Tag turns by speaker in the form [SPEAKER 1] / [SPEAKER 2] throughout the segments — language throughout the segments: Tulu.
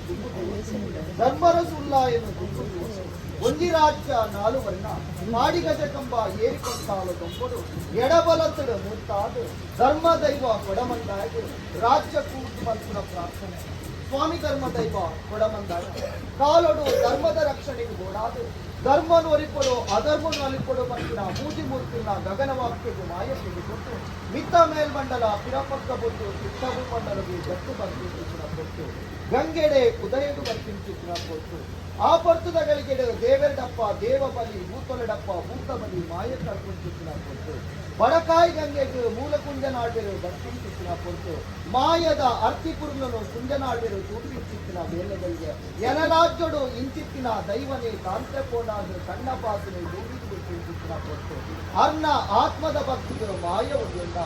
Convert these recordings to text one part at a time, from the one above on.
[SPEAKER 1] ದುಂಬು ಧರ್ಮರಸುಲ್ಲಾಯನು ದುಂಬು. ಒಂಜಿ ರಾಜ್ಯ ನಾಲು ವರ್ಣ ಮಾಡಿಗಜ ಕಂಬ ಏರಿಕೊಂತಾಳು ದೊಂಬುಡು ಎಡಬಲತ್ತಡು ಮೂರ್ತಾದು ಧರ್ಮ ದೈವ ಕೊಡಮಂದಾಗಿ ರಾಜ್ಯ ಕೂಟು ಮಲ್ಪುನ ಪ್ರಾರ್ಥನೆ. ಸ್ವಾಮಿ ಧರ್ಮ ದೈವ ಕೊಡಮಂದಾಯ, ಕಾಲೊಡು ಧರ್ಮದ ರಕ್ಷಣೆಗೆ ಗೋಡಾದು ಧರ್ಮನು ಒರಿಪೊಡು, ಅಧರ್ಮನು ಅಲಿಪೊಡು ಪನ್ಪಿನ ಮೂಜಿ ಮೂರ್ತಿನ ಗಗನವಾಕ್ಯಗು ಮಾಯ ಕೊಟ್ಟು ಮಿತ್ತ ಮೇಲ್ಮಂಡಲ ಪಿರಪಕ್ಕ ಬೊಟ್ಟು ಚಿತ್ತವು ಮಂಡಲಗೆ ಗಟ್ಟು ಬರ್ತಿನ ಪೊಟ್ಟು, ಗಂಗೆಡೆ ಉದಯಗು ಬರ್ತಿನ ಪೊಟ್ಟು. ಆ ಪೊರ್ತುದ ಗಳಿಗೆಡೆ ದೇವರಡಪ್ಪ ದೇವ ಬಲಿ, ಭೂತೊಲೆಡಪ್ಪ ಭೂತ ಬಲಿ ಮಾಯ ಕರ್ಕೊಂಚಿತ್ತಿನ ಪೊರ್ತು. ಬಡಕಾಯಿ ಗಂಗೆಗೆ ಮೂಲ ಕುಂಜನಾಳ್ವೆರು ಬರ್ತಿಂಚಿತ್ತಿನ ಪೊರ್ತು. ಮಾಯದ ಅರ್ತಿ ಪುರ್ಲನು ಕುಂಜನಾಳ್ವೆರು ತೂಪಿಂಚಿತ್ತಿನ ಬೇಲೆಗಳಿಗೆ ಎನರಾಜ್ಯಡು ಇಂಚಿತ್ತಿನ ದೈವನೇ ಕಾಂತೆ ಪೋಡಾದ ಕಣ್ಣ ಪಾಸುನೆ ಭೂಮಿಗೆ ಬಿಟ್ಟಿಂಚಿತ್ತಿನ ಪೊರ್ತು. ಅರ್ನ ಆತ್ಮದ ಭಕ್ತಿಗೆ ಮಾಯ ಉಂಡ.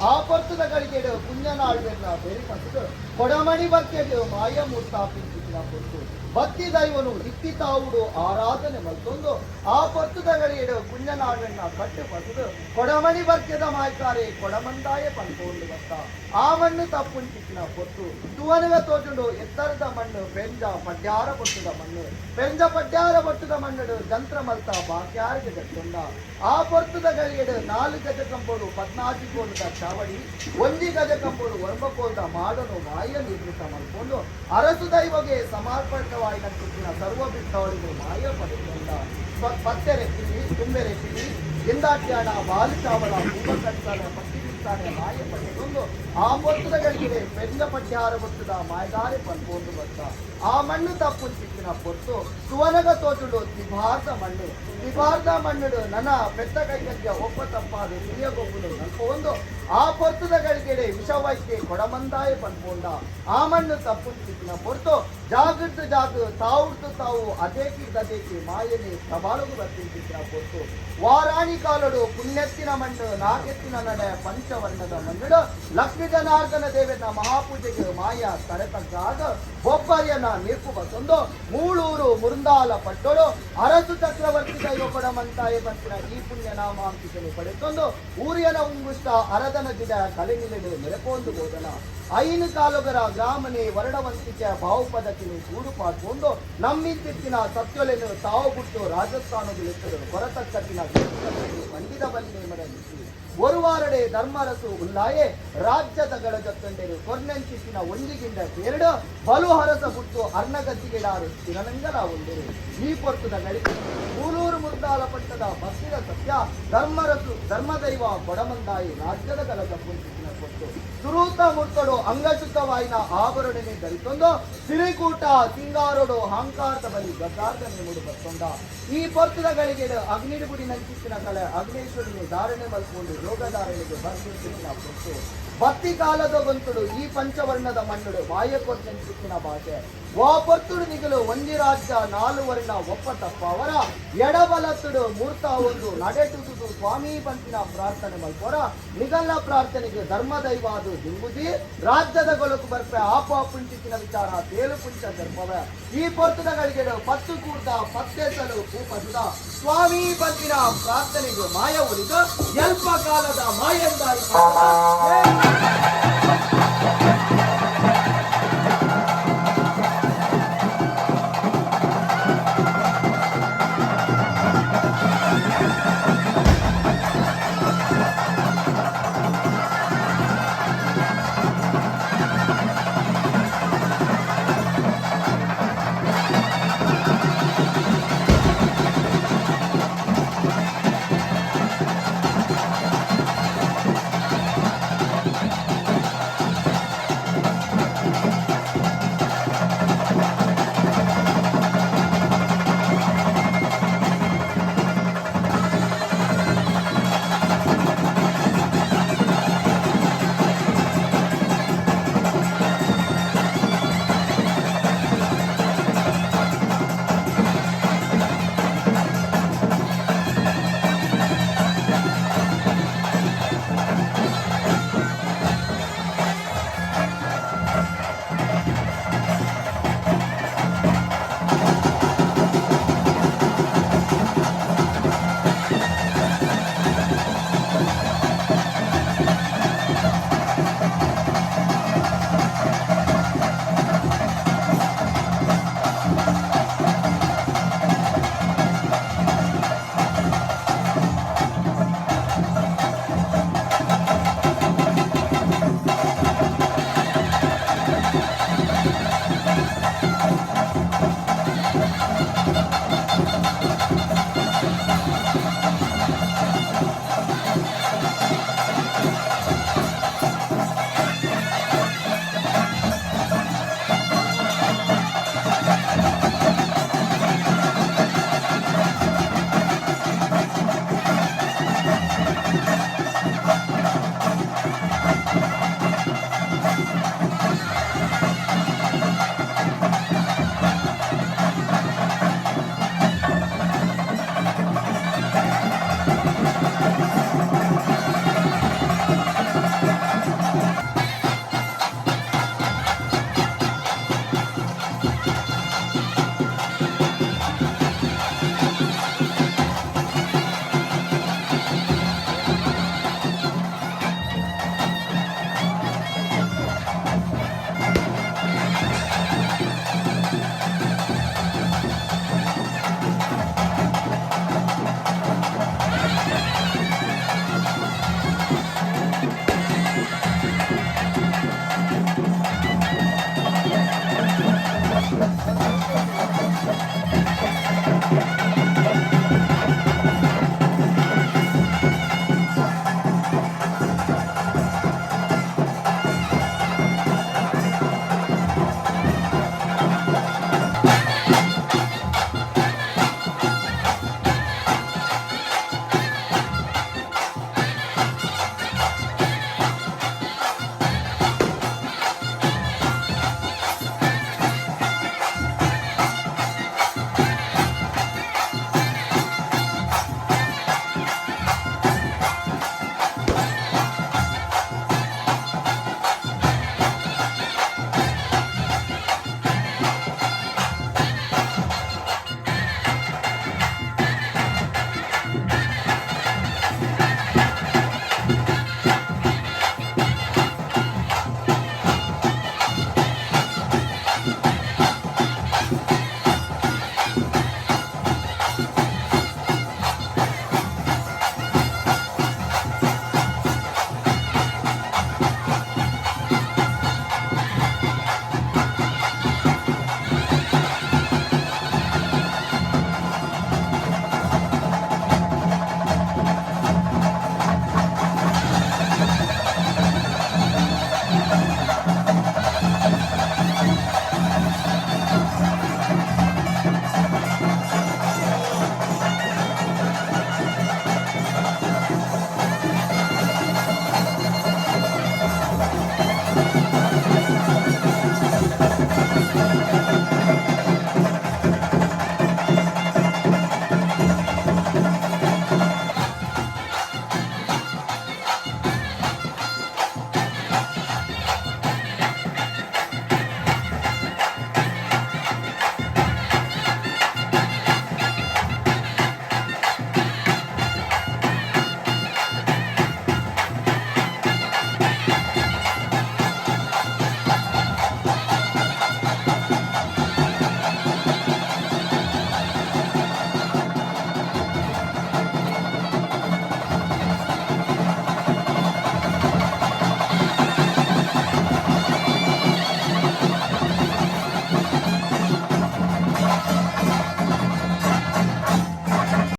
[SPEAKER 1] ಆ ಪೊರ್ತುದ ಗಳಿಗೆಡು ಕುಂಜನಾಳ್ವೆರ್ನ ಬೆರಿ ಪತ್ತದು ಕೊಡಮಣಿ ಭಕ್ತಿಗೆ ಮಾಯ ಮೂರ್ತಾಪಿಂಚಿತ್ತಿನ ಪೊರ್ತು. ಭಕ್ತಿ ದೈವನು ಇತ್ತಿ ತಾವುಡು ಆರಾಧನೆ ಮಲ್ತೊಂದು ಆ ಪೊರ್ತುದ ಗಳಿಗೆಡು ಕುಂಜನಾಳ್ವೆರ್ನ ಕಟ್ಟು ಪತ್ತದು ಕೊಡಮಣಿ ಬರ್ಕೆದ ಮಾಯ್ಕಾರೆ ಕೊಡಮಂದಾಯ ಪನ್ಪೊಂದು ಬತ್ತ. ಆ ಮಣ್ಣು ತಪ್ಪುಂಚಿತ್ತಿನ ಪೊತ್ತು ತುವನಗ ತೋಜುಂಡು ಎತ್ತರದ ಮಣ್ಣು, ಪೆಂಜ ಪಡ್ಯಾರ ಬೊಟ್ಟುದ ಮಣ್ಣು. ಪೆಂಜ ಪಡ್ಯಾರ ಬೊಟ್ಟುದ ಮಣ್ಣುಡು ಜಂತ್ರ ಮಲ್ತ ಬಾಕ್ಯಾರಿಗೆ ದಟ್ಟೊಂಡ. ಆ ಪೊರ್ತುದ ಗಳಿಗೆಡು ನಾಲು ಗಜ ಕಂಬೋಡು 14 ಕೋಲದ ಚಾವಡಿ, ಒಂಜಿ ಗಜ ಕಂಬೋಡು ಒರ್ಂಬ ಕೋಲದ ಮಾಡನು ಮಾಯ ನಿರ್ಮಿತ ಮಲ್ಕೊಂಡು ಅರಸು ದೈವಗೆ ಸಮರ್ಪಕವಾಯಿನಂತಿನ ಸರ್ವ ಬಿಟ್ಟವಳಿಗೆ ಮಾಯ ಪಡೆದುಕೊಂಡ. ಪತ್ತೆರೆ ಕಿವಿ, ತುಂಬೆರೆ ಕಿವಿ, ಎಂದಾಟ್ಯಾಣ ಬಾಲು ಚಾವಳ ಪೂವ ಕಟ್ಟಾನೆ ಪಟ್ಟಿ ಬಿಡ್ತಾನೆ ಮಾಯ ಪಡೆದುಕೊಂಡು ಆ ಪೊತ್ತದ ಗಳಿಗೆ ಪೆಂಜ ಪಟ್ಯಾರ ಬೊಟ್ಟುದ ಮಾಯದಾರೆ ಪನ್ಪೊಂದು ಬತ್ತ. ಆ ಮಣ್ಣು ತಪ್ಪು ಚಿಕ್ಕಿನ ಪೊತ್ತು ಸುವನಗ ತೋಜುಡು ತಿಭಾರ್ದ ಮಣ್ಣು. ತಿಭಾರ್ದ ಮಣ್ಣುಡು ನನ್ನ ಪೆತ್ತ ಕೈಗದ್ಯ ಒಪ್ಪ ತಪ್ಪಾದ ಹಿರಿಯ ಗೊಬ್ಬುನು ನಲ್ಪೊಂದು ಆ ಪೊರ್ತುದ ಗಳಿಗೆಡೆ ವಿಷವೈದ್ಯೆ ಕೊಡಮಂದಾಯ ಪನ್ಪೊಂಡ. ಆ ಮಣ್ಣು ತಪ್ಪು ಚಿಕ್ಕಿನ ಪೊರ್ತು ಜಾಗೃತ ಜಾಗ ತಾವುಡ್ದು ತಾವು ಅದೇಕಿ ದದೇಕಿ ಮಾಯನೆ ಸವಾಲುಗು ಬರ್ತಿನ ಪೊರ್ತು. ವಾರಾಣಿ ಕಾಲಡು ಪುಣ್ಯತ್ತಿನ ಮಣ್ಣು, ನಾಗೆತ್ತಿನ ನಡೆ, ಪಂಚವರ್ಣದ ಮಣ್ಣುಡು ಲಕ್ಷ್ಮೀ ಜನಾರ್ದನ ದೇವನ ಮಹಾಪೂಜೆಗೆ ಮಾಯ ತಡೆತಗ್ಗಾಗ ಬೊಬ್ಬರಿಯನ ನೀರ್ಪು ಬಸೊಂದು ಮೂಳೂರು ಮುರುಂದಾಲ ಪಟ್ಟೋಡು ಅರಸು ಚಕ್ರವರ್ತಿ ದೈವ ಕೊಡಮಂತಾಯ ಬಂತಿನ ಈ ಪುಣ್ಯ ನಾಮಾಂಕಿತನು ಪಡೆತೊಂದು ಊರಿಯನ ಉಂಗುಷ್ಟ ಅರದನ ಜಿಡ ಕಲೆನಿಲೆಡು ಮೆರೆಪೊಂದು ಬೋಧನ. ಐನು ಕಾಲುಗರ ಗ್ರಾಮನೆ ವರಡವಂತಿಕೆ ಭಾವುಪದಕಿನಿ ಗೂಡು ಪಾಡ್ಕೊಂಡು ನಮ್ಮಿಂತಿತ್ತಿನ ಸತ್ಯೊಲೆನು ತಾವು ಬಿಟ್ಟು ರಾಜಸ್ಥಾನದಲ್ಲಿ ಕೊರತಕ್ಕತ್ತಿನ ಪಂಡಿತ ಬಲಿ ನೇಮದ ಮಿತಿ ಒರುವಾರಡೆ ಧರ್ಮರಸು ಉಲ್ಲಾಯೆ ರಾಜ್ಯದ ಗಳಜತ್ತಂಡೆರು ಕೊರ್ನೆಂಚಿತ್ತಿನ ಒಂಜಿಗಿಂಡ ಪೇರಡು ಬಲು ಹರಸ ಹುಟ್ಟು ಅರ್ಣಗದ್ದಿಗೆಡಾರು ತಿರನಂಗಲ ಒಂದಿರು. ಈ ಪೊರ್ತುದ ಗಳಿಗೆ ಮೂಲೂರು ಮುರ್ದಾಲ ಪಟ್ಟದ ಬಸ್ಸಿದ ಸತ್ಯ ಧರ್ಮರಸು ಧರ್ಮದೈವ ಕೊಡಮಂದಾಯಿ ರಾಜ್ಯದ ಗಲದ ಪುಂಚಿತ್ತಿನ ಕೊಟ್ಟು ಸುರೂತ ಮುರ್ತಡು ಅಂಗಶುದ್ಧವಾಯಿನ ಆಭರಣನೆ ಧರಿತೊಂದು ಸಿರಿಕೂಟ ಸಿಂಗಾರೋಡು ಹಾಂಕಾರದ ಬಲಿ ಗದ್ದಾರ್ದ ನೇಮುಡು ಬತ್ತೊಂಡ. ಈ ಪೊರ್ತುದ ಗಳಿಗೆ ಅಗ್ನಿಡುಗುಡಿ ನಂಚಿತ್ತಿನ ಕಲೆ ಅಗ್ನೇಶ್ವರನಿ ಧಾರಣೆ ಮಲ್ಕೊಂಡು ಯೋಗಧಾರಣೆಗೆ ಬರ್ತಿನ ಪೊರ್ತು. ಭಕ್ತಿ ಕಾಲದ ಗೊಂತುಡು ಈ ಪಂಚವರ್ಣದ ಮಣ್ಣುಡು ಮಾಯಕೊಟ್ಟಂಚಿತ್ತಿನ ಭಾಷೆ. ವಾ ಪೊರ್ತುಡು ನಿಗಲು ಒಂಜಿ ರಾಜ್ಯ ನಾಲು ವರ್ಣ ಒಪ್ಪ ತಪ್ಪವರ ಎಡಬಲತ್ತುಡು ಮೂರ್ತ ಒಂದು ನಡೆಟುದು ಸ್ವಾಮಿ ಪಂತಿನ ಪ್ರಾರ್ಥನೆ ಮಲ್ಪೋರ. ನಿಗಲ್ಲ ಪ್ರಾರ್ಥನೆಗೆ ಧರ್ಮದೈವಾದು ದಿಂಬುಜಿ ರಾಜ್ಯದ ಗೊಲಕು ಬರ್ಪೆ ಆಪ ಪುಂಚಿತ್ತಿನ ವಿಚಾರ ತೇಲು ಪುಂಚ ಧರ್ಮವ. ಈ ಪೊರ್ತುದ ಗಳಿಗೆ ಪತ್ತು ಕೂರ್ದ ಪತ್ತೆಸಲು ಕೂಪಸುದ ಸ್ವಾಮಿ ಪಂತಿನ ಪ್ರಾರ್ಥನೆಗೆ ಮಾಯ ಉಳಿದು ಎಲ್ಪ ಕಾಲದ ಮಾಯಂದಾಯಿ.